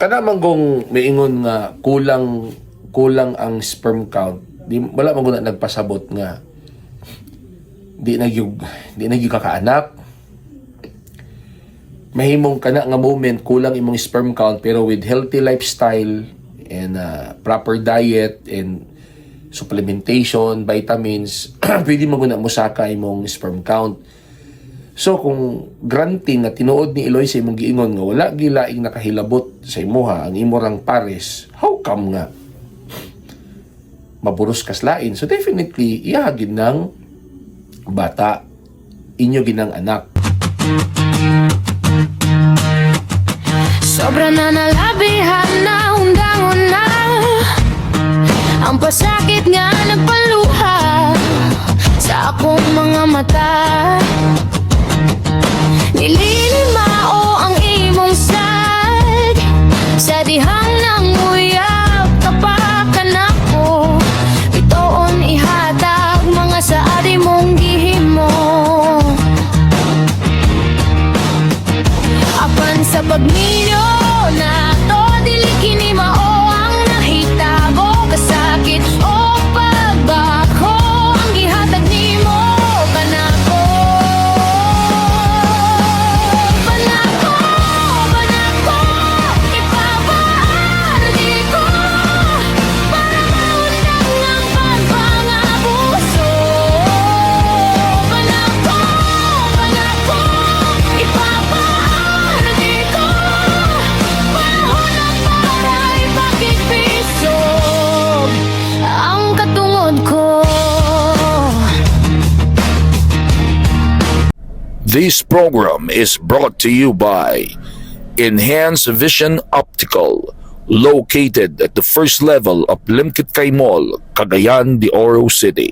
Kana man kung miingon nga kulang kulang ang sperm count, di wala man gud na nagpasabot nga di na gyud kakaanak. Mahimong kana nga moment kulang imong sperm count, pero with healthy lifestyle and proper diet and supplementation, vitamins, pwede mo guna mosaka imong sperm count. So kung granting nga tinuod ni Eloy sa imong giingon nga wala gilaing nakahilabot sa imuha, ang imo rang pares, how come nga maburos kas lain? So definitely iya gid ng bata, inyo ginang anak. Sobra na nalabihan na undangon na ang pasakit nga nagpaluha sa akong mga mata. Nililimao ang imong sad sa dihang nang uyab kapakan ako. Bitoon ihatag mga saad imong gihimo. Apan sa pagminyo nato, dili kini mao ang nahitabo. Kasakit o pagbako ang gihatag nimo kanako. Panako, panako, ipapaardi ko para maundang ang pagpangabuso. Panako, panako, ipapaardi ko. Panahon na para ipakigpisog ang katungod ko. This program is brought to you by Enhanced Vision Optical, located at the first level of Limketkai Mall, Cagayan de Oro City.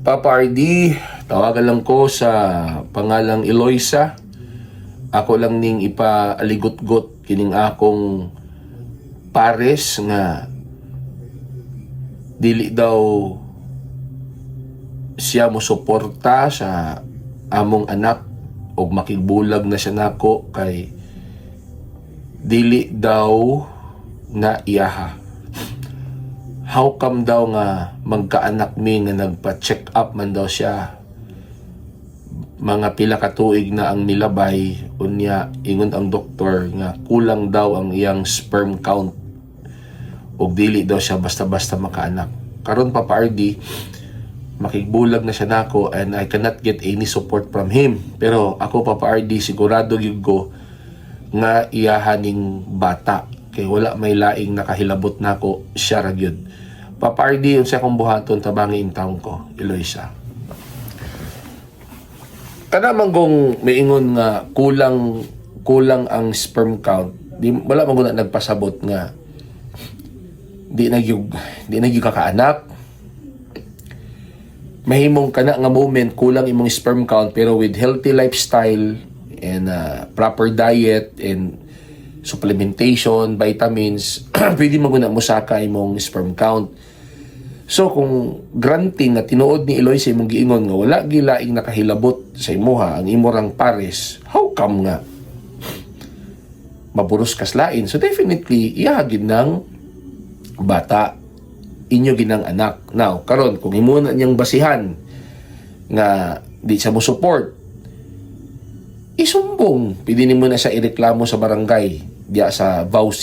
Papa RD, tawagan lang ko sa pangalang Eloisa. Ako lang ning ipaaligot-got kining akong pares nga dili daw siya mo suporta sa among anak og makigbulag na siya nako kay dili daw na iyaha. How come daw nga magkaanak mi nga nagpa-check up man daw siya, mga pila ka tuig na ang nilabay, unya ingon ang doktor nga kulang daw ang iyang sperm count ug dili daw siya basta-basta makaanak. Karon, Papa RD, makigbulag na siya nako and I cannot get any support from him. Pero ako, Papa RD, sigurado gyud ko nga iyaha ning bata kay wala may laing nakahilabot nako, siya ra gyud. Papa RD, unsa akong buhaton? Tabangi intawon ko, Eloisa. Kana man kung miingon nga kulang kulang ang sperm count, di wala man gud na nagpasabot nga di na gyud kakaanak. Mahimong kana nga moment kulang imong sperm count, pero with healthy lifestyle and proper diet and supplementation, vitamins, pwede mo guna mosaka imong sperm count. So kung granting nga tinuod ni Eloy sa imong giingon nga wala gilaing nakahilabot sa imuha, ang imo rang pares, how come nga maburos kas lain? So definitely iya gid ng bata, inyo ginang anak. Now karon, kung imo na niyang basihan nga di siya mo support, isumbong, pwede nimo na siya ireklamo sa barangay diya sa VAWC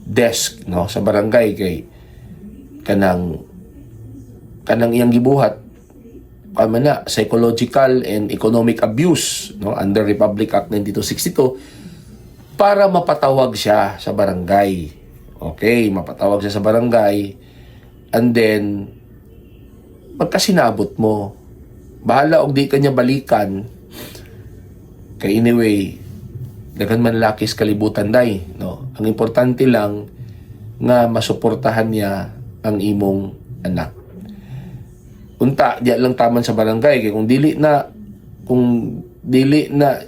desk, no, sa barangay, kay kanang kanang iyang gibuhat kama na psychological and economic abuse, no, under Republic Act 9262, para mapatawag siya sa barangay. Okay, mapatawag siya sa barangay and then pagkasinabot mo, bahala og di kanya balikan, kay anyway daghan man lakis kalibutan day, no? Ang importante lang nga masuportahan niya ang imong anak. Unta diya lang taman sa barangay, kay kung dili na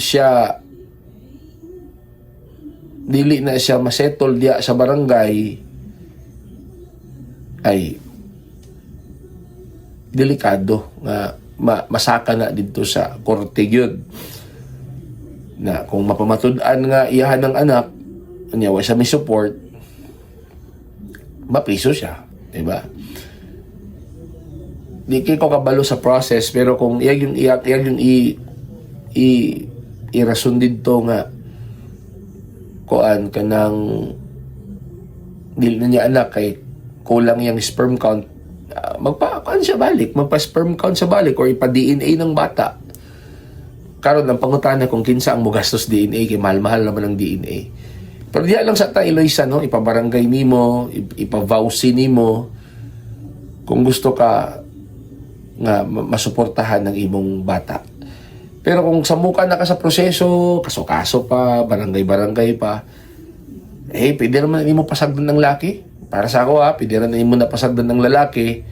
siya masettle diya sa barangay, ay delikado nga masaka na didto sa korte gyud. Na kung mapamatud-an nga iyahan ng anak, unya wa siya may support, mapriso siya, di ba? Di kay ko kabalo sa process, pero kung iyang yung i i irason didto nga kuan kanang dili na niya anak kay kulang yung sperm count, magpa kuan siya balik, magpa sperm count sa balik or ipa DNA ng bata. Karon ang pangutana kung kinsa ang mogastos DNA kay mahal-mahal naman ang DNA. Pero diya lang sa ta, Eloisa, no, ipabarangay nimo, ipa-VAWC nimo kung gusto ka nga masuportahan ng imong bata. Pero kung samuka na ka sa proseso, kaso-kaso pa, barangay-barangay pa, eh, pwede naman nimo pasagdan ng laki. Para sa ako ha, pwede rin nimo na pasagdan ng lalaki.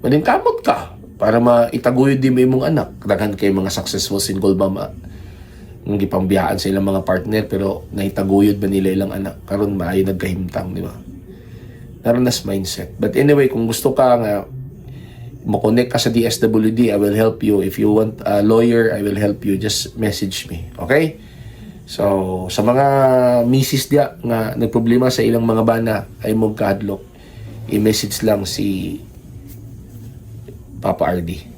Maningkamot ka para maitaguyod din mo imong anak. Daghan kay mga successful single mama ang gipambiyaan sa ilang mga partner pero naitaguyod ba nila ilang anak? Karon maayo nagkahimtang, di ba? Naronas mindset. But anyway, kung gusto ka nga mo-connect ka sa DSWD, I will help you. If you want a lawyer, I will help you. Just message me. Okay? So, sa mga misis diya nga nagproblema sa ilang mga bana, ay mo kahadlok. I-message lang si Papa RD.